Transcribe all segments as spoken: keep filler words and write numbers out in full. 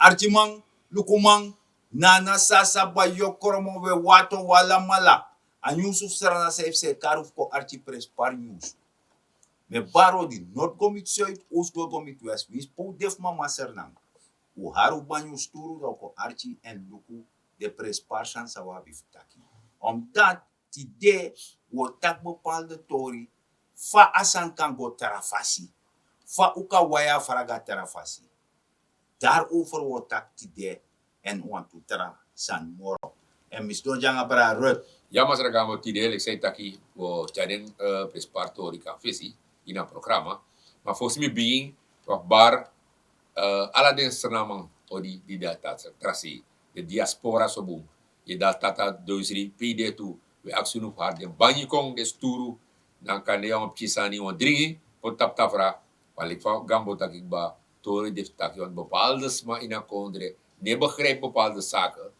Arkiman, lukuman, nana sasa bayokromo we wato walamala. A nyunsu fu srana san yu fu se kari fu kon arki prenspari nyunsu. Mi e bari odi, noti go miti suid, ostu go go miti west, winsi pe un de fu mama srana. Un hari un banyu sturu dan un kon arki èn luku den prenspari sani san un abi fu taki. Omdati tide un o taki bepalde tori fa a sani kan go tra fasi, fa un kan wai a fraga tra fasi. Darover un o taki tide èn wantu tra sani moro. Èn mi sidon gi nanga brada Ruth. Ya, masra Gambo, tide leki san yu taki, un o tyari den prenspari tori kan fesi ini a programa. Ma fosi mi bigin, wi abi bari ala den sranaman odi di de a tra sei, den diaspora so bun. Yu de a tra tra duisri pe yu de tu, wi e aksi unu fu hari den bangi kon, den sturu. Dan kande yu a wan pikin sani, wan dringi poti tapu tafra. Ma leki fa Gambo taki kba, tori de fu taki, want bepaalde sma ini a kondre no e begrijpi bepaalde sake.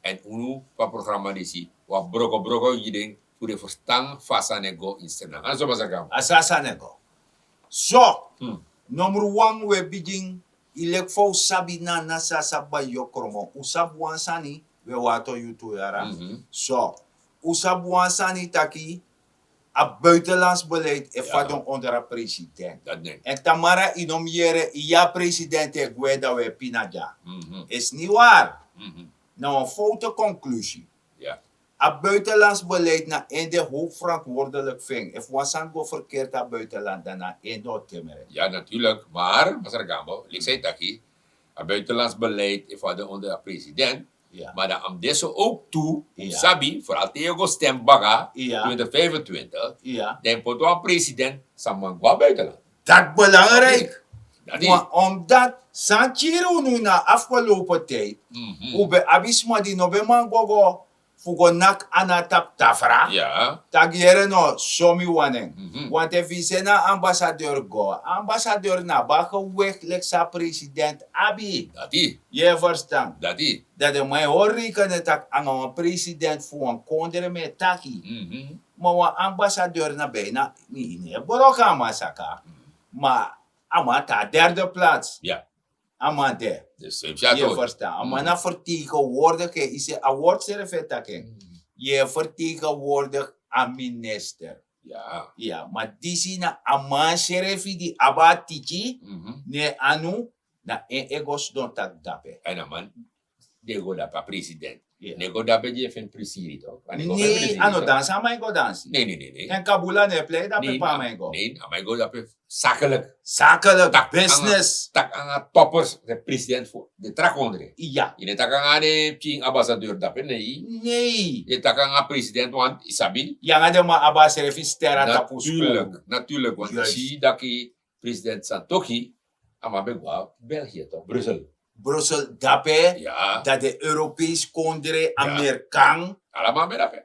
Èn unu fu a programa disi, wi abi broko broko gi den fu den ferstan fa a sani e go ini Sranan. A no so, masra Gambo? A so a sani e go. So, numru wan, un e bigin. Yu leki fa un sabi, nana sasa bayokromo, un sabi wan sani, un e wato yu tu, yara. So, un sabi wan sani taki a buitenlands beleid e fadon onder a president. Èn tamara yu no mus yere yu a president e gwe, dan un e pina dya. Is niet waar. Na wan foute conclusie. A buitenlands beleid na en de hoofdverantwoordelijk fu en. Efu wan sani go verkeerd a buitenland, dan na en de o temere. Ya, natuurlijk. Maar masra Gambo, leki san yu taki, a buitenlands beleid e fadon onder a president. Ma dan a mus de so ook tu, un sabi, vooral te yu go stem baka twintig vijfentwintig, dan yu poti wan president san man go a buitenland. Dati belangrijk. Omdat san kiri unu na afgelopen tijd, un ben abi sma di no ben man go go fu go naki ana tapu tafra. Taki yere no, so mi wani en. Want efu yu seni a ambassadeur go, a ambassadeur na abi a gewegi leki san a president abi. Yu e ferstan? Dan den man e hori rekenen taki nanga wan president fu wan kondre mi e taki. Ma wan ambassadeur na bijna, mi no e broko a man saka, ma a man tan a derde plaats. A man de. Yu e ferstan? A man na vertegenwoordiger, yu si a word srefi e taki en. Yu e vertegenwoordig a minister. Ya, ma disi na a man srefi di abi a tiki, ne anu, na en e go sidon taki dape. Èn a man di e go dape, a president, ne go dape gi en feni prisiri, tok? Ne, a no dansi a man e go dansi. Ne, ne, ne. Èn kabula no e plei dape pe a man e go. Ne, a man e go dape zakelijk. Zakelijk, business. Taki nanga toppers, den president fu den tra kondre. Yu no e taki nanga den pikin ambassadeur dape, ne. Yu e taki nanga president, want yu sabi, yu nanga den man abi a srefi ster na tapu skowtu. Natuurlijk, want yu si taki president Santokhi, a man ben go na België, tok, Brussel. Brussel dape, dan den Europese kondre, Amerikan,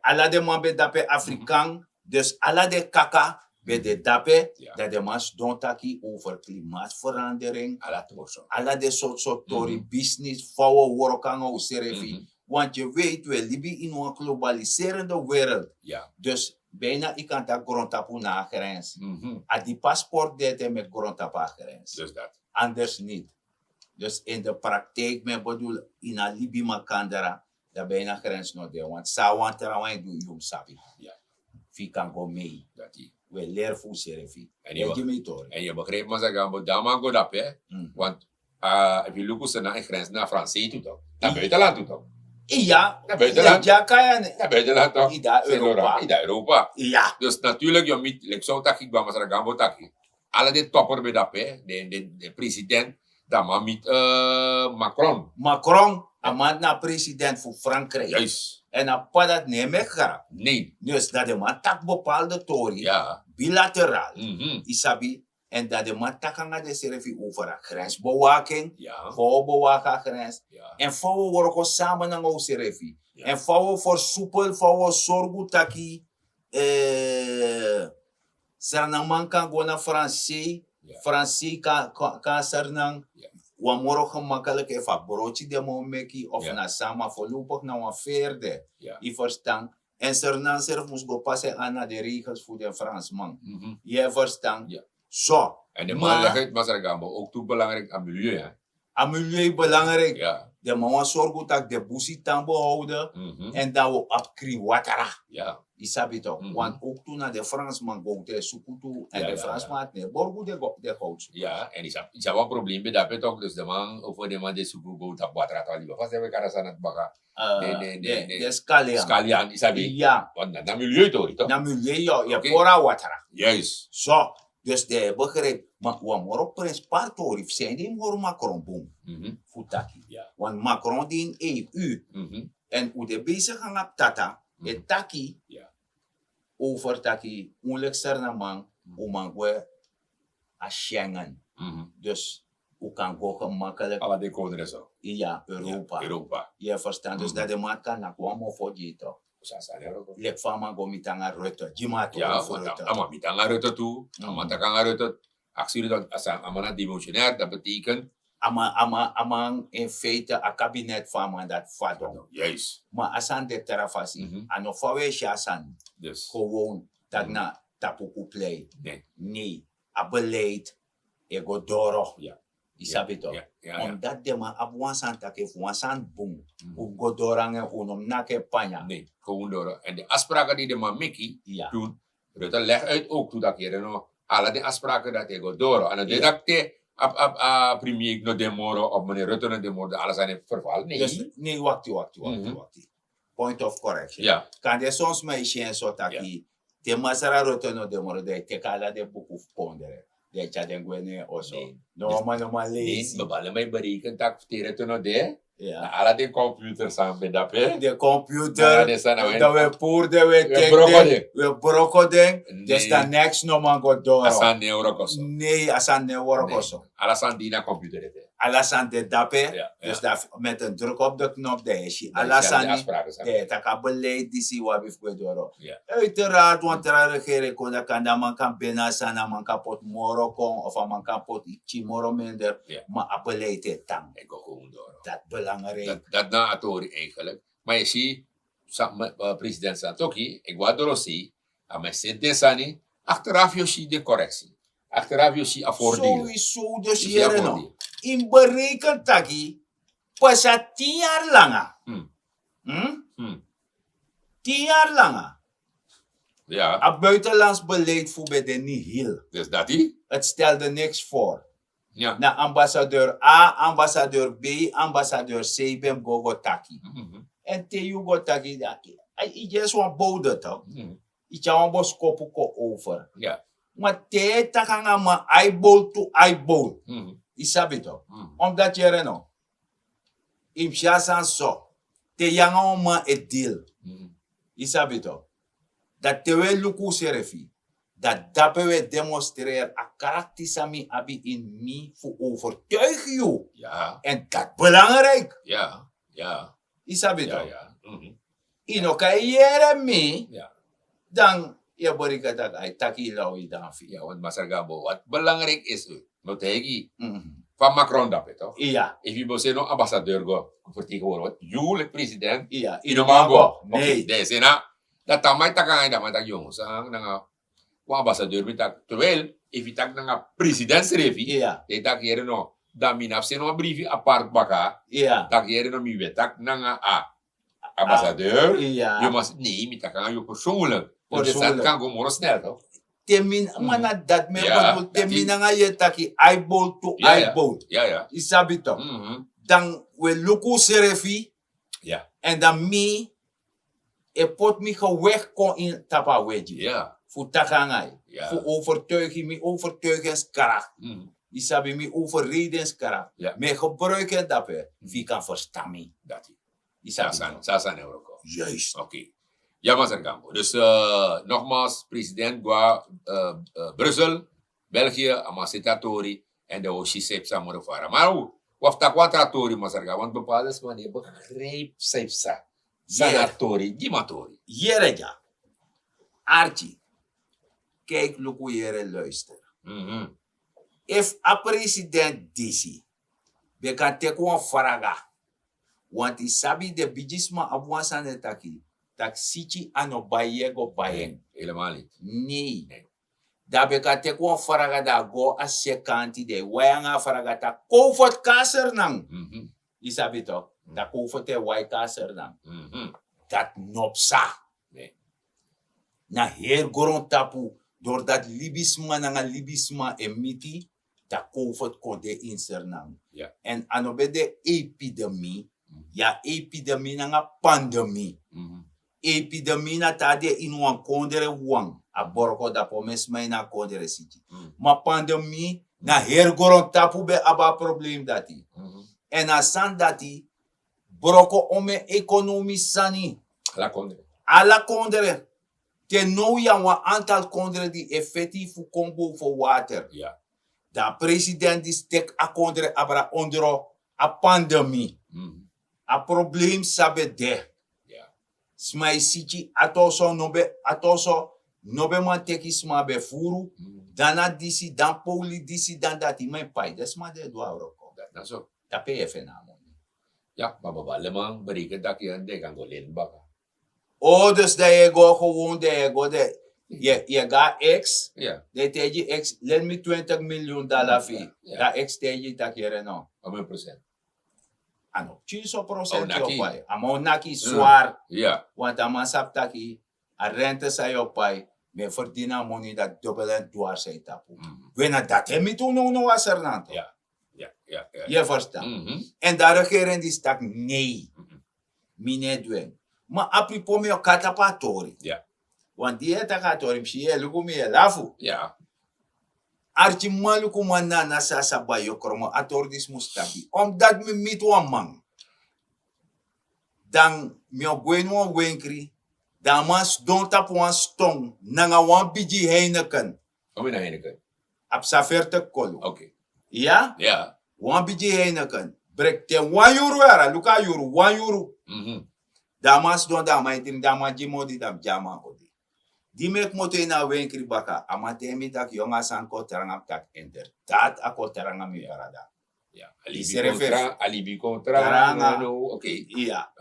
ala den man ben dape, Afrikan. Dus ala den kaka ben de dape. Dan den man sidon taki over klimaatverandering, ala den sortu sortu tori, business, fa un o wroko nanga unsrefi. Want yu weet, un e libi ini wan globaliserende wereld. Dus bijna yu kan taki grontapu na a grens. A di paspoort de ete meki grontapu a grens. Anders niet. Dus in de praktijk, mi e bedoel, ini a libi makandra, dan bijna grens no de. Want san wan trawan e du, yu mus sabi. Fu yu kan go mee. We leri fu unsrefi. Èn yu begrijp, masra Gambo, dan a man go dape. Want efu yu luku, Sranan e grensi na Fransei tu, tok? Na buitenland tu, tok? Iya. Na buitenland. Na buitenland, tok? Yu de na Europa. Yu de na Europa. Dus natuurlijk yu o miti, leki san un taki kba, masra Gambo taki, ala den topper ben dape, den, den, den president, dan a man miti Macron. Macron, a man na president fu Frankrijk. Juist. Èn a p'pa dati no e meki grap. Nee. Dus dan den man taki bepaalde tori, bilateraal. Yu sabi, èn dan den man taki nanga densrefi over a grensbewaking, fa un o bewaka a grens, èn fa un o wroko samen nanga unsrefi, èn fa un o versoepel, fa un o sorgu taki, eh, Srananman kan go na Fransei, Fransei kan, kan, kan Sranan. Wan moro gemakkelijk efu a broodje den man o meki of na san, ma voorlopig na wan veerde. Yu verstan? Èn Sranan srefi mus go pasa en aan na den regels fu den Fransman. Yu verstan? So. Èn den man legi uit, masra Gambo, ook tu belangrijk a milieu, hè? A milieu belangrijk. Den man wan sorgu taki den busi tan behouden. En dan wi abi krin watra. Yu sabi tok, want ook tu na den fransman go te suku tu en den fransman ati ne borgu den go den goud suku. Ya, en yu sabi wan probleem ben dape tok, dus den man over den man de suku go tapu watra tok, liba fasi den we kara sani ati baka. Den skalian, yu sabi. Ya, want na milieu tori tok, na milieu. Yu e pori a watra. Juist. So, dus den e begrijp, ma wan moro prinspari tori fu seni moro makron bun. Fu taki, want makron di ini eu, en un de besigi nanga ptata e taki over taki un leki sernaman, un man gwe a schengen. Dus un kan go gemakkelijk ala den kondre so. Ya, europa. Yu e verstan, dus dati den man kan naki wan mofo gi yu tok. Leki fa a man go miti nanga rutte gi man tok. A man miti nanga rutte tu. A man taki nanga rutte, aksi rutte, a man na demissionair, dat betekent a man, a man in feite a kabinet fu a man dati fadon. Ma a sani de tra fasi. A no fa un e si a sani, gewoon taki na tapu kuplei. Nei, a beleid e go doro. Yu sabi tok, omdat den man abi wan sani taki efu wan sani bun, un go doro nanga en, un no mus naki en panya. Nei, gewoon doro. En den afspraken di den man meki, dun rutte leg uit ook tu taki yere no, ala den afspraken dati e go doro. A no de taki te a premier no de moro of meneer rutte no de moro, ala sani e verval. Nei, wakti, wakti, wakti, wakti. Point of correction. Kan de soms man e si en so taki te masra rutte no de moro, dan yu teki ala den buku fu kondre, dan yu tyari den gwe na en oso. No wan man no man leisi. Bepaalde man e bereken taki fu te rutte no de, na ala den computer san ben dape. Den computer, dan wi e puru den, wi e teki den, wi e broko den. Dus dan neks no man go doro. A sani no e wroko so. Nei, a sani no e wroko so. Ala sani di na computer de. Ala sani de dape. Dus dan met een druk op de knop dan yu e si ala sani. Dan yu taki a beleid disi wi abi fu go e doro. Uiteraard wan tra regering kon, dan kan dan man kan bini a sani, a man kan poti moro kon of a man kan poti pikin moro minder. Ma a beleid e tan. Dati belangrijk. Dati na a tori eigenlijk. Ma yu si, president Santokhi e go a dorosei, a man e seti den sani. Achteraf yu o si den correctie. Achteraf yu o si a voordeel. Sowieso. Dus yere no, yu mus bereken taki pasa tin yari langa. Tin yari langa. A buitenlands beleid fu ben de nihil. Dus dati, het stelde niks voor. Na ambassadeur a, ambassadeur b, ambassadeur c ben mus go go taki. En te yu go taki, yu just wan bowde tok. Yu tyari wan boskopu kon over. Ma te yu e taki nanga man, eyeball to eyeball. Yu sabi tok, omdat yere no, yu mus si a sani so. Te yu nanga wan man e deal, yu sabi tok, dan te wi e luku unsrefi, dan dape wi e demonstreer a krakti san mi abi ini mi fu overtuig yu. En dati belangrijk. Yu sabi tok, yu no kan yere mi, dan yu e bereken taki a e taki yu law yu dan fi. Ya, want masra Gambo, wat belangrijk is, no taigi fa makron dape tok. Efu yu bo seni wan ambassadeur go, go vertegenwoordig, want yu leki president, yu no man go. Nei, dan yu seni a, dan te a man e taki nanga yu, dan a man e taki yu no san nanga wan ambassadeur. Mi taki terwijl efu yu taki nanga president srefi, dan yu taki yere no, dan mi no abi seni wan briefi apart baka. Taki yere no, mi ben taki nanga a ambassadeur. Yu mas, nei, mi taki nanga yu persoonlijk. Dus den sani kan go moro snel tok. Te mi, ma na dati mi e bedoel, te mi nanga yu e taki eyeball to eyeball. Yu sabi tok, dan wi e luku unsrefi. En dan mi e poti mi gewicht kon ini tapu a wegi fu taki nanga yu, fu overtuigi, mi overtuigingskracht. Yu sabi, mi overredingskracht, mi e gebruik en dape fu yu kan verstan mi. Dati. Yu sabi tok, san a sani e wroko. Juist. Oké. Ya, masra Gambo. Dus nogmaals, president go na Brussel, België, a man seti a tori, en dan wi o si san yu psa moro fara. Ma wi abi fu taki wan tra tori, masra Gambo, want bepaalde sma no e begrijp san yu psa. San na a tori, gi mi a tori. Yere dya. Arki, kijk, luku, yere, luister. Efu a president disi ben kan teki wan fraga, want yu sabi den bigisma abi wan sani e taki, taki siki a no bai yu e go bai en. Nei. Dan a ben kan teki wan fraga dan a go a sekanti dan e wai nanga a fraga taki kowfot kon na Sranan. Yu sabi tok, dan kowfot e wai kon na Sranan. Dati no psa. Na heri grontapu, dori dati libisma nanga libisma e miti, dan kowfot kon de ini Sranan. Èn a no ben de epidemi. Ya, epidemi nanga pandemi. Epidemi na te a de ini wan kondre wawan, a broko dapu omen sma ini a kondre siki. Ma pandemi, na heri grontapu ben abi a problem dati. Èn a sani dati broko omen ekonomisi sani. Ala kondre. Te now ya wan antal kondre di e feti fu kon bow fu water. Dan a president disi teki a kondre abra ondro a pandemi. A problem san ben de. Sma e siki, a torso no ben, a torso no ben man teki sma ben furu. Dan na disi, dan poli disi, dan dati, ma e pai den sma di e du a wroko. Dati na so. Tapu e feni a moni. Ya, ma baba, aleman bereken taki den kan go leni baka. O, dus dan yu e go gewoon, dan yu e go de, yu e go na ex, dan yu taigi ex, leni mi twintig miljoen dala fu yu. Dan ex taigi yu taki yere no. A no pikin so prosent yu o pai. A man o naki yu swar. Want a man sabi taki a rente san yu o pai, mi e ferdini a moni dati dobel èn dwars na yu tapu. We, na dati e miti unu, unu wasernanto. Yu e ferstan? Èn dan regering disi taki nei, mi no e du en. Ma a pipo mi o kon na tapu a tori. Want di yu e taki a tori, mi si yu e luku mi, yu e lafu. Arkiman, lukuman, nana, sisa, bai, yokroman, a tori disi mus tapu. Omdati mi miti wan man, dan mi o gwe ini wan wenkri, dan a man sidon tapu wan ston nanga wan bigi Heineken. A psa fertig kolu. Iya, wan bigi Heineken. Breki te wan yuru yara, luku a yuru, wan yuru. Dan a man sidon, dan a man e dringi, dan a man gi mi odi, dan mi gi a man odi. Di mi e komoto ini a wenkri baka, a man taigi mi taki yongu, a sani kon tranga. Mi taki inderdaad a kon tranga, mi brada. Misrefi e firi en tu. Iya.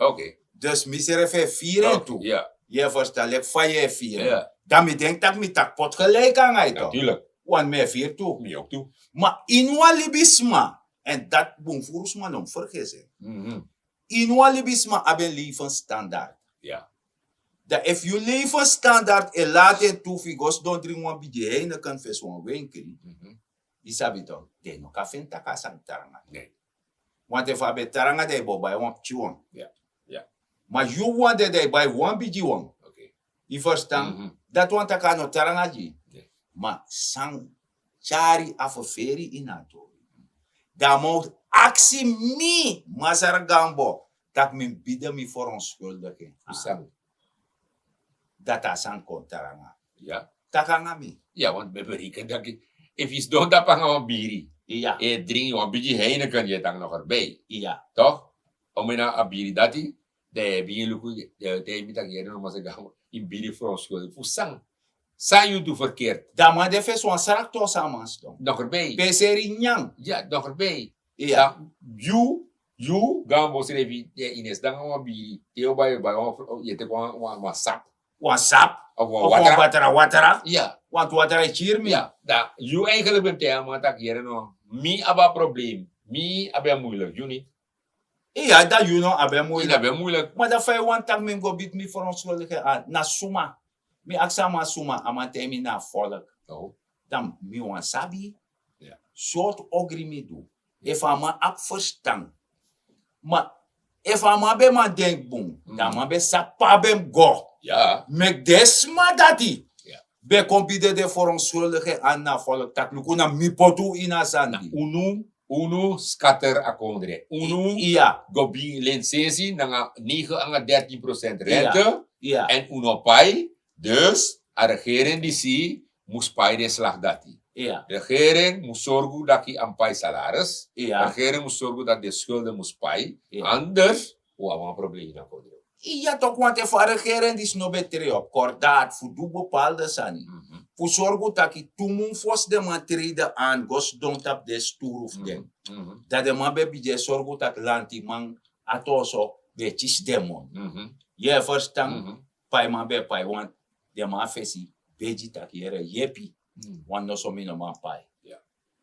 Dus misrefi e firi en tu. Yu e ferstan, leki fa yu e firi en. Dan mi denki taki mi taki poti geleki nanga yu tok. Want mi e firi tu. Ma ini wan libisma, èn dati bun furu sma no mus fergesi en. Ini wan libisma abi en levensstandaard. Dan efu yu levensstandaard e lati en tu fu yu go sidon dringi wan bigi Heineken fesi, wan wenkri, yu sabi tok, dan yu no kan feni taki a sani tranga. Want efu a ben tranga, dan yu bo bai wan pikin wan. Ma yu wan de, dan yu bai wan bigi wan. Yu ferstan? Dati wani taki a no tranga gi yu. Ma san tyari a ferferi ini a tori, dan a man o aksi mi, Masra Gambo, taki mi mus bieden mi verontschuldiging. Dati a sani kon tranga. Taki nanga mi. Ya, want mi e bereken taki efu yu sidon tapu nanga wan biri, yu e dringi wan bigi Heineken, yu e taki nogerbei. Tok? Omeni a biri dati, dan yu e bigin luku, dan yu e taigi mi taki yere no, Masra Gambo, yu biri verontschuldiging fu san? San yu du verkeerd? Dan a man de fesi wan srak tu, san a man sidon. Nogerbei. Pe seri nyan. Ya, nogerbei. Iya. Yu, yu Gambo srefi, yu e sidon nanga wan biri, te yu o bai, yu o bai wan fru-, yu e teki wan, wan, wan sap. Wan sap. Of wan watra. Watra, watra. Ya. Want watra e kiri mi. Ya. Dan yu eigenlijk ben taigi a man taki yere no, mi abi a problem. Mi abi a moeilijk, yu niet. Iya, dan yu no abi a moeilijk. Yu no abi a moeilijk. Ma dan fa yu wani taki mi mus go biedi mi verontschuldiging na suma? Mi aksi a man suma, a man taigi mi na a volk. Dan mi wani sabi sortu ogri mi du. Efu a man abi ferstan. Ma efu a man ben man denki bun, dan a man ben sabi pe a ben mus go. Meki den sma dati ben kon bieden den verontschuldiging na a volk taki luku, na mi poti unu ini a sani. Unu, unu scatter a kondre. Unu go bigin leni sensi nanga negen nanga dertien procent rente. Èn unu o pai. Dus a regering disi mus pai den slag dati. Regering mus sorgu taki a pai salaris. Regering mus sorgu dati den skulden mus pai. Anders un abi wan problem ini a kondre. Iya, tok, want efu a regering disi no ben trei op kordaat fu du bepaalde sani, fu sorgu taki tu mun fosi den man trei den an go sidon tapu den sturu fu den, dan den man ben bigin e sorgu taki lantiman, a torso ben kisi den moni. Yu e ferstan? Paiman ben pai, want den man fesi begi taki yere, yepi. Wan noso mi no man pai.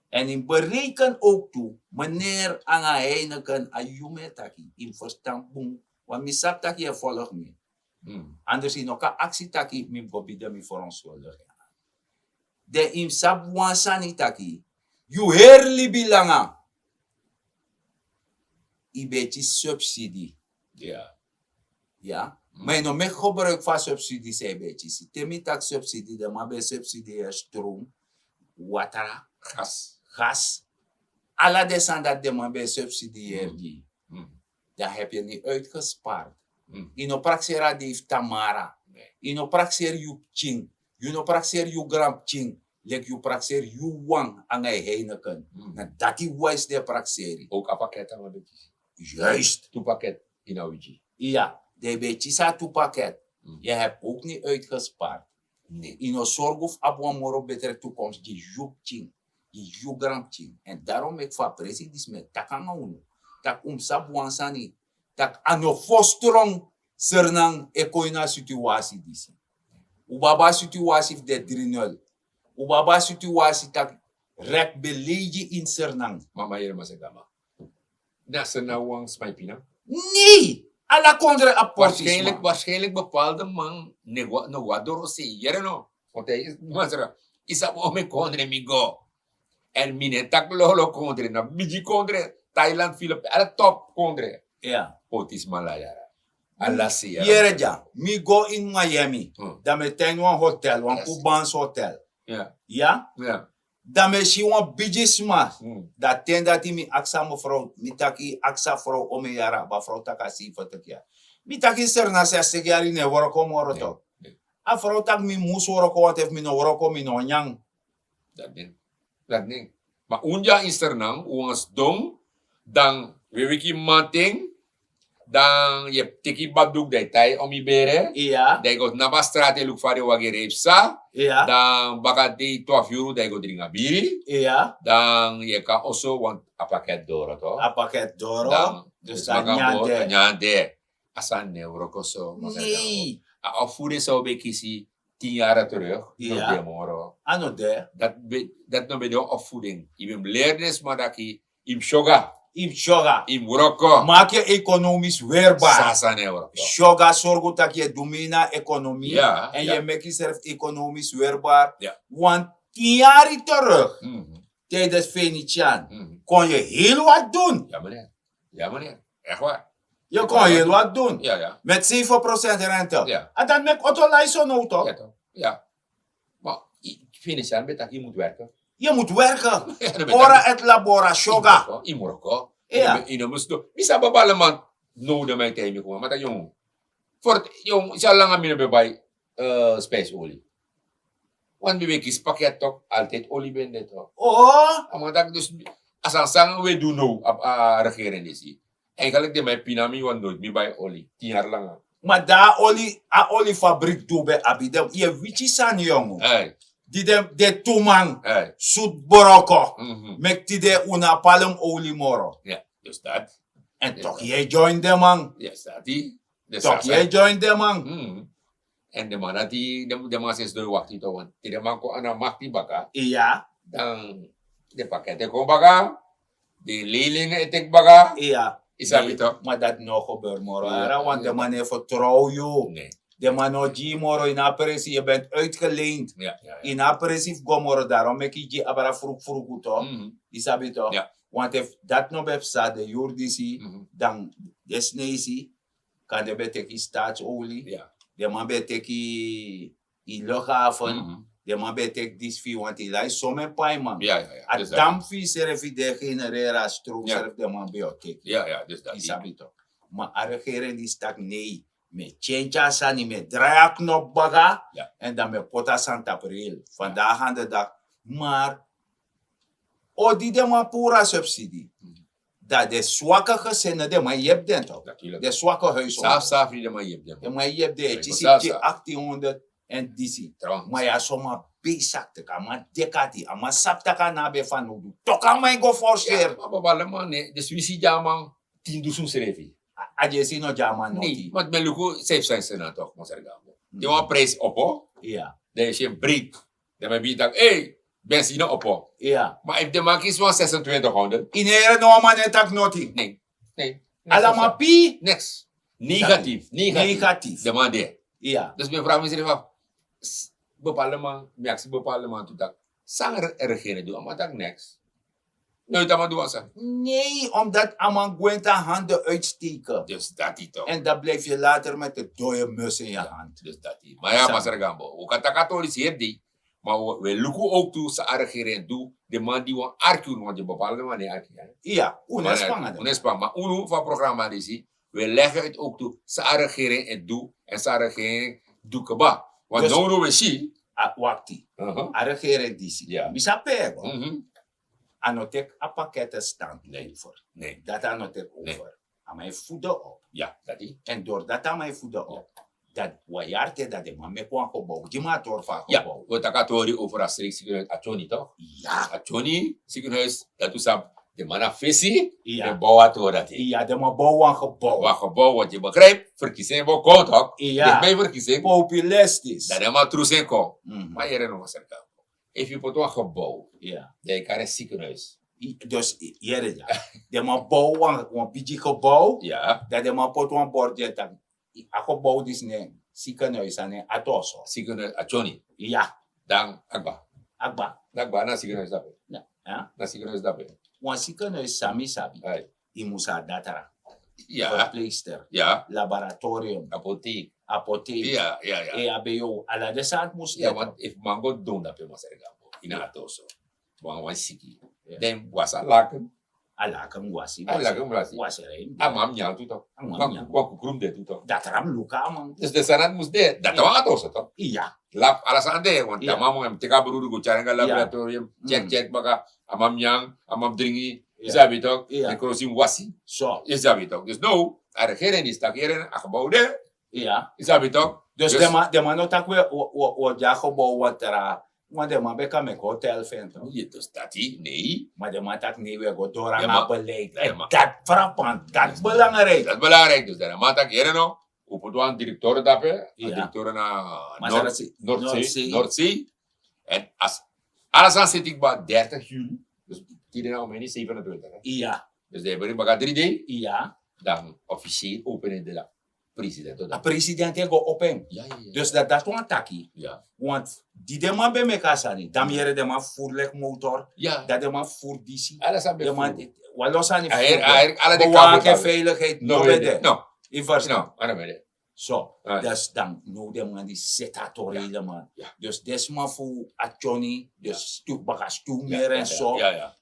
En in bereken ook tu, meneer anga heineken a yu me taki in verstan bun. Want mi sabi taki e volg mi. Anders in no kan aksi taki mi go bide mi verontschuldig. Den in sabi wan sani taki yu heri libi langa. I beti subsidi. Ya. Ma yu no meki gebruik fu a subsidi san yu ben e kisi te mi taki subsidi den man ben e subsidiyeri stroom, watra, gas. Ala den sani dati den man ben e subsidiyeri gi yu. Dan hebi yu ni uitgesparti. Yu no prakseri a dei fu tamara. Yu no prakseri yu pikin. Yu no prakseri yu granpikin. Leki yu prakseri yu wan anga yu heineken. Na dati wise den prakseri. Ook a pakket anga ben kisi. Juist. Tu pakket in a wiki. Iya, dan yu ben e kisi a tu paket. Yu hebi ook ni uitgesparti. Yu no sorgu fu abi wan moro betre tukomsi gi yu pikin, gi yu granpikin. En darom meki fu a presi disi mi e taki nanga unu, tak' un mus sabi wan sani, tak' a no fosi tron Sranan e kon ini a situasi disi. Un ben abi a situasi fu den dri nul. Un ben abi a situasi tak' rek ben lei gi ini Sranan. Mama yere masegama. Na Sranan wan sma e pina. Nei. Ala kondre abi portisma. Waarschijnlijk bepaalde man no go na doro sei yere no. Want hij is masra. Yu sabi o mi kondre mi go. En mi no e taki lolo kondre na bigi kondre, Thailand, Filipin, ala top kondre. Portisma la yara. Ala sei yara. Yere dya, mi go ini Miami. Dan mi e tan ini wan hotel, wan Cubans hotel. Ya. Dan mi e si wan bigi sma. Dan ten dati mi aksi a mevrouw, mi taki aksi a vrouw o mi yara, a frow taki a seibi taki ya. Mi taki Sranan sestig yari no e wroko moro to. A vrouw taki mi mus wroko want efu mi no wroko mi no o nyan. Dati nen. Ma un dya ini Sranan un wani sidon, dan wi e weki mamanten. Dan yu e teki baduk dan yu tai o mi bere. Dan yu go tnapu a strati e luku fa den wagi e rei psa. Dan baka dei twafu yuru dan yu go dringi a biri. Dan yu e kon na oso want a paket doro to. A paket doro. Dan dus a nyan de. A sani no e wroko so. A opvoeding san un ben kisi tin yari terug no de moro. A no de. Dati no ben de wan opvoeding. Yu ben mus leri den sma taki yu mus syoga. Yu mus syoga. Yu mus wroko. Maki yu ekonomis werbar. Sasa no e wroko. Syoga, sorgu tak' yu e du mi ini a ekonomi. En yu e meki yusrefi ekonomis werbar. Want tin yari terug, tijdens Venetian, kon yu heli wati dun. Ya meneer. Yu kon heli wati dun. Met seibi prosent rente. A dati meki oto lai so now to. Ma Venetian ben taki yu mus werke. Yu mus werke. Ora et labora, syoga. Yu mus wroko. Yu no mus du. Mi sabi baba leman. No den man e taigi mi kuma mata yong. Fort yong yu si a langa mi no ben bai spijsi oli. Want mi ben kisi paket tok, altijd oli ben de tok. A man taki dus a sani san we du now a regering disi. Eigenlijk den man e pina mi want noit mi bai oli tin yari langa. Ma dan a oli, a olifabrik di un ben abi den, yu e witi sani yongu. Di den, den tu man sutu broko, meki tide un no abi palm oli moro. Dus dati. En toki yu e join den man. Toki yu e join den man. En den man dati, den man sesi don e wakti to want te den man kon na makti baka, iya, dan den paket e kon baka. Den leiling e teki baka. Iya. Yu sabi to. Ma dati no gebeur moro ara want den man no e fertrow yu. Den man no gi yu moro, yu no abi presi, yu ben uitgeleend. Yu no abi presi fu go moro, darom meki yu gi abra frukfruku to. Yu sabi to. Want efu dati no ben psa den yuru disi, dan desneisi kan den ben teki staatsolie. Den man ben teki yu luchthaven. Den man ben e teki disi fu yu want yu lai somen paiman. A dam fu yu srefi di e genereri a stroom srefi den man ben o teki. Yu sabi tok. Ma a regering disi taki nei, mi e change a sani, mi e drai a knop baka. En dan mi e poti a sani tapu reil. Vandaag aan de dag. Maar o di den man puru a subsidi, dan den swake gesin no den man yepi den tok. Den swake huis. Den man yepi den e kisi yu aktinhonderd. En disi, ma yu a soma beisak teki a man dekati a man sabi tak' a no abi en fanowdu. Toki a man e go forceri. Ma baba leman ne disi wi si gi a man tin dusun srefi. A di e si no gi a man noti. Ma mi e luku san yu fu san yu sena tok masarga. Den wan prijsi opo. Dan yu si en break. Dan mi e bigin taki, ei, benzine opo. Ma efu den man kisi wan zesentwintig honderd, yu no yere no wan man no e taki noti. Nee. Ala man pii. Niks. Negatief. Negatief. Den man de. Dus mi e vraag misrefi, bepaalde man, mi aksi bepaalde man tu taki, san regering du, a man taki niks. Noit a man du wan sani. Nee, omdat a man gwenti a handen uitsteken. Dus dati toch. En dan blijf je later met de dode mus in je hand. Dus dati. Maar ja, Masra Gambo, wi kan taki a tori seri dei, maar wi luku ook tu san a regering du, den man di wan arki unu, want den bepaalde man no e arki. Iya, unu e span. Unu e span, maar unu fu a programma disi, wi e leg uit ook tu san a regering e du en san a regering du kaba. Want now now wi e si. Wakti. A regering disi, mi sabi, a no teki a pakketten stand over. Dati a no teki over. A man e voeden op. En doordat a man e voeden op, dat wan yari te dat den man meki wan gebouw. Gi mi a tori fu a gebouw. Wi taki a tori over a streek ziekenhuis Atyoni toch? A Atyoni ziekenhuis, dat wi sabi, den man na fesi, den bouw a tori dati. Iya, den man bouw wan gebouw. Wan gebouw, want yu begrijp, verkiezing bo kon toch? Dichtbij verkiezing. Populistisch. Dan den man troes en kon. Maar hier in Masra Gambo, efu yu poti wan gebouw, dan yu kari ziekenhuis. Dus yere ya, den man bouw wan bigi gebouw, dan den man poti wan bord, den taki a gebouw disi nen ziekenhuis, a nen Atoso. Ziekenhuis Atyoni. Iya. Dan a kba. A kba. Dan a kba, na ziekenhuis dape. Na ziekenhuis dape. Wan ziekenhuis san mi sabi, yu mus abi datra, verpleegster, laboratorium, apotheek, apotheek, E H B O, ala den sani mus de. Want efu man go didon dape, Masra Gambo, ini Atoso, wan wan siki, dan yu mus wasi a laken. A laken mus wasi. A laken mus wasi. Wasi en. A man mus nyan tu toch. A man mus nyan. Wan kukru mus de tu toch. Datra mus luku a man. Dus den sani dati mus de, dati wan Atoso toch. Iya. Lafu, ala sani de, want a man mus teki a brudu go tyari en go na laboratorium, check, check baka, a man mus nyan, a man mus dringi, yu sabi toch, den krosi mus wasi. So. Yu sabi toch. Dus now a regering disi taki, yere, a gebouw de. Iya. Yu sabi toch. Dus den man, den man no taki wi o, o, o, o, de a gebouw wan tra, want den man ben kan meki hotel fu en toch. Dus dati, nee. Maar den man taki nee, wi e go doro nanga beleid. En dati frappant, dati belangrijk. Dati belangrijk, dus den man taki, yere no, wi poti wan directeur dape, a directeur na Noordzee, Noordzee. En als, ala sani seti kba dertig juli, dus tide na omeni zevenentwintig, hè? Iya. Dus den e bari baka dri dei. Iya. Dan officieel opening de president. A president e go open. Dus dati, dati wan taki. Want di den man ben meki a sani, dan mi yere den man furu leki motor. Dan den man furu disi. Ala sani ben furu. Wan lo sani furu. Bewaking, veiligheid no ben de. No. Yu ferstan? No, a no ben de. So, dus dan now den man disi seti a tori, hele man. Dus den sma fu Atyoni, dus stuw, baka stuw meer en so.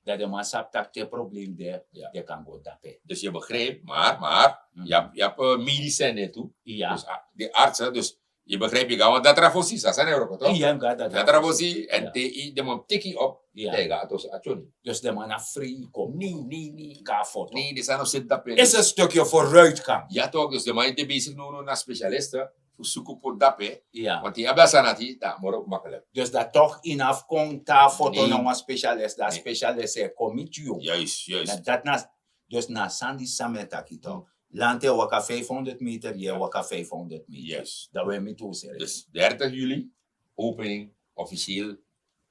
Dat den man sabi taki te problem de, den kan go dape. Dus yu begrijp, maar, maar, yu abi, yu abi, eh, medicine tu. Dus, ah, de artsen, dus yu begrijp, yu go na wan datra fosi, san san na yu wroko toch? Yu go na datra fosi, en te yu, den man teki yu op, dan yu go na Atoso, Atyoni. Dus den man na free, kon. Nee, nee, nee, go na foto. Nee, den sani no seti dape. Is een stukje vooruitgang. Ja toch, dus den man e de bezig now now na specialisten fu suku poti dape. Want yu abi a sani dati, dan moro makkelijk. Dus dat toch yu no abi fu kon teki foto na wan specialist, dan specialist e kon miti yu. Juist, juist. Na dati na, dus na sani disi san mi e taki toch. Lanti e waka vijfhonderd meter, yu e waka vijfhonderd meter. Juist. Dan wi e miti wi srefi. Dus dertig juli, opening, officieel,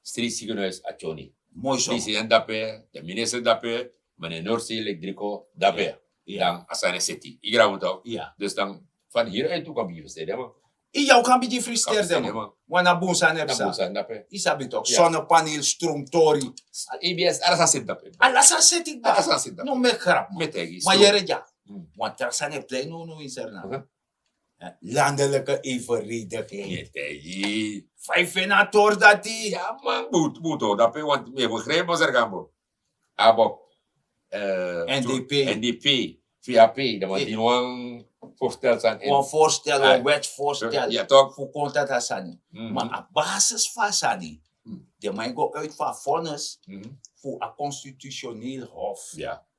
streek ziekenhuis Atyoni. Moi so. President dape, de minister dape, meneer Noordzee, leki Driko dape. Dan a sani e seti. Yu grabu toch? Dus dan van hieruit wi kan bigin frustreer den man. Yu kan bigin frustreer den man. Want na bun sani e psa. Yu sabi toch, zonnepaneel, stroomtoren. E B S, ala sani seti dape. Ala sani seti dape. No meki grap. Mi e taigi yu. Maar yere dya. Wan tra sani e plei now now in Sranan. Eh, landelijke evenredigheid. Fa yu feni a tori dati? Ya man, bun, bun tori dape, want mi e begrijp, Masra Gambo. Abo, eh, N D P. N D P, V H P, den man dini wan voorstel sani. Wan voorstel, wan wetsvoorstel. Ya toch? Fu kon teki a sani. Maar a basis fu a sani, den man e go uit fu a vonnis fu a constitutioneel hof.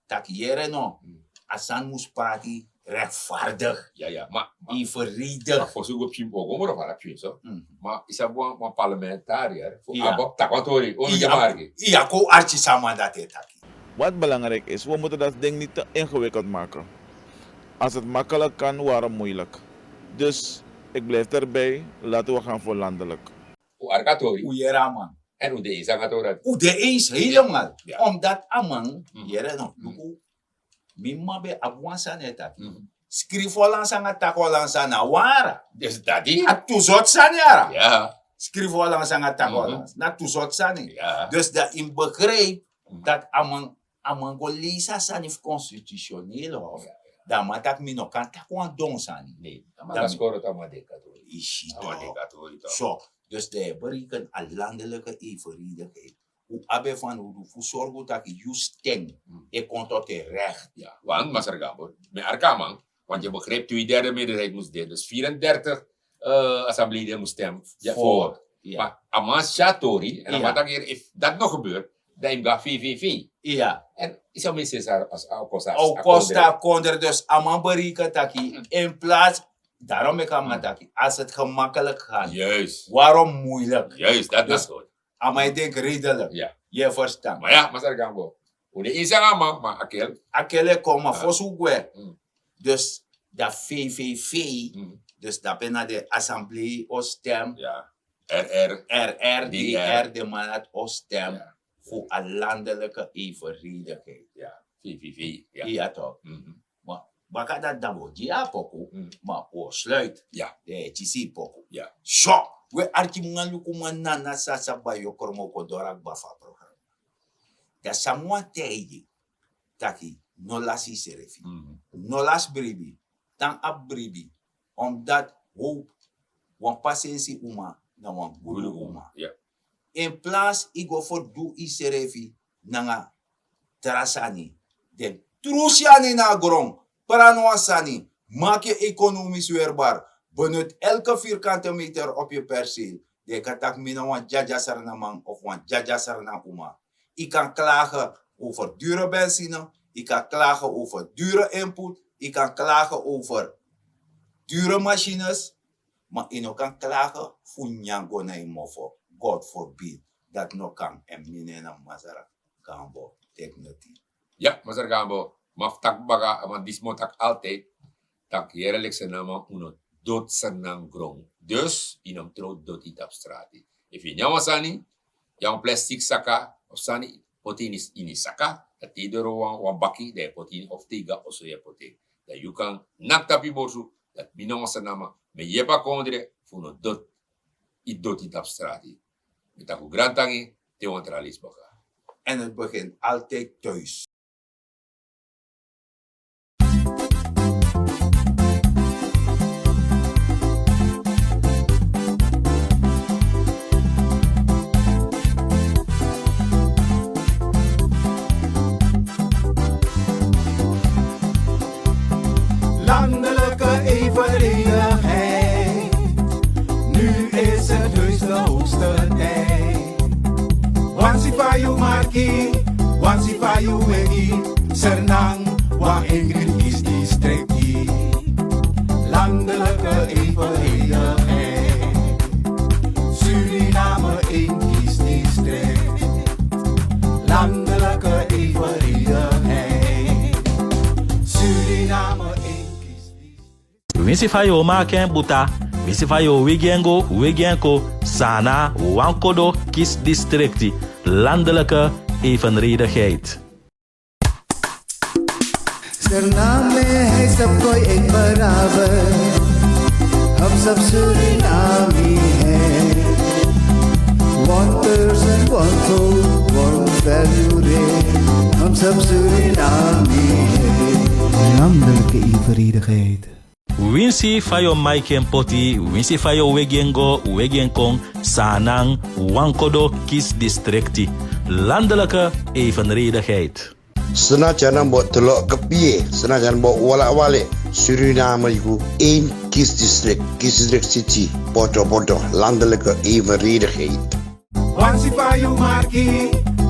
Taki yere no, a sani mus prati rechtvaardig. Ya, ya, ma, ma, evenredig. Ma fosi wi go pikin, wi o go moro fara pikin so. Ma yu sabi wan, wan parlementariër fu abo taki wan tori, o no de marki. Yu kon arki san a man dati e taki. Wat belangrijk is, we moeten dat ding niet te ingewikkeld maken. Als het makkelijk kan, waarom moeilijk? Dus, ik blijf erbij, laten we gaan voor landelijk. Un arki a tori. Un yere a man. En un de eens nanga a tori dati. Un de eens helemaal. Omdat a man, yere no, luku, mi mama ben abi wan sani e taki. Skrifi Hollands nanga taki Hollands na wara. Dus dati. A tu sortu sani yara. Skrifi Hollands nanga taki Hollands na tu sortu sani. Dus dan yu mus begrijp dat a man, a man go leisi a sani fu constitutioneel hof. Dan a man taki mi no kan taki wan don sani. Nee, a man kan skoro taki a man denki a tori. Yu si tok. So, dus dan yu e bereken a landelijke evenredigheid. Un abi fanowdu fu sorgu taki yu stem e kon tot en recht. Want Masra Gambo, mi arki a man, want yu begrijp twee derde meerderheid mus de, dus vierendertig assembleeleden mus stem voor. Maar a man si a tori en a man taki hier, efu dati no gebeur, dan yu mus go na V V V. En yu sa mi sesi a o kosta a kondre. Dus a man bereken taki in plaats, daarom meki a man taki, als het gemakkelijk gaat, waarom moeilijk? Juist, dat is goed. A man e denki redelijk. Yu e ferstan. Ma ya, Masra Gambo, un de eens nanga a man, ma a kel. A kel e kon, ma fosi un gwe. Dus dan V V V, dus dape na den assemblee o stem. R R, D R, den man dati o stem fu a landelijke evenredigheid. V V V, ya tok. Ma baka dati dan wi o gi a poku, ma wi o sluit. Den e kisi yu poku. So, wi e arki man, luku man, nana, sasa, bai, yokro, moko, doro a kba fu a programma. Dan san mi wani taigi, taki no lasi yusrefi. No lasi bribi. Tan abi bribi. Omdat hope, wan pasensi uma na wan gudu uma. In plaats yu go ferdu yusrefi nanga tra sani, den tru sani na gron, prani wan sani, maak yu economisch weerbaar, benut elke vierkante meter op yu perceel. Den kan taki mi na wan dyadyasra na man of wan dyadyasra na uma. Yu kan klagen over dure benzine, yu kan klagen over dure input, yu kan klagen over dure machines, ma yu no kan klagen fu nyan go na yu mofo. God forbid, dati no kan. En mi nen na Masra Gambo, dignity. Ya, Masra Gambo, ma fu taki baka, a man disi mi o taki altijd, taki yere leki Sranan, un no doti Sranan gron. Dus yu no mus trow doti tapu strati. Efu yu nyan wan sani, yu abi wan plastic saka of sani, poti ini, ini saka, dan te yu doro wan, wan baki, dan yu poti ini, of te yu go na oso yu e poti. Dan yu kan naki tapu yu borsu, dati mi na wan Sranan, mi e yepi a kondre fu no doti, yu doti tapu strati. Mi taki un grantangi, te wan tra leisi baka. En het begint altijd thuis. Landelijke evenredigheid, nu is het dus de hoogste tijd. Wansi fa yu marki, wansi fa yu wegi, Sranan, wan enkri kiesdistrikti. Landelijke evenredigheid, Suriname één kiesdistrict. Landelijke evenredigheid, Suriname één kiesdistrict. Winsi fa yu o maki en buta, winsi fa yu o wegi en go, wegi en kon, Sranan wan kodo kiesdistrikti. Landelijke evenredigheid. Sername hai sab koi ek barabar, hum sab Suriname hai. One person, one vote, one value re, hum sab Suriname hai. Landelijke evenredigheid. Winsi fa yu o maki en poti, winsi fa yu o wegi en go, wegi en kon, Sranan wan kodo kiesdistrikti. Landelijke evenredigheid. Sna tyanan bo tlo kpie, sna tyanan bo wala wale, Suriname yu één kiesdistrict, kiesdistrict city, poto poto, landelijke evenredigheid. Wansi fa yu marki,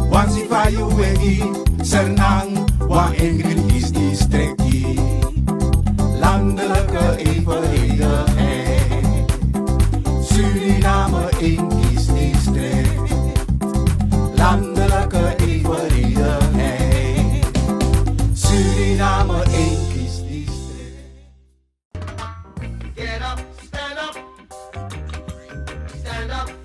wansi fa yu wegi, Sernang, wan één kiesdistrikti. Landelijke evenredigheid. Suriname één kiesdistrict. Landelijke evenredigheid. Suriname één kiesdistrict. Get up, stand up. Stand up.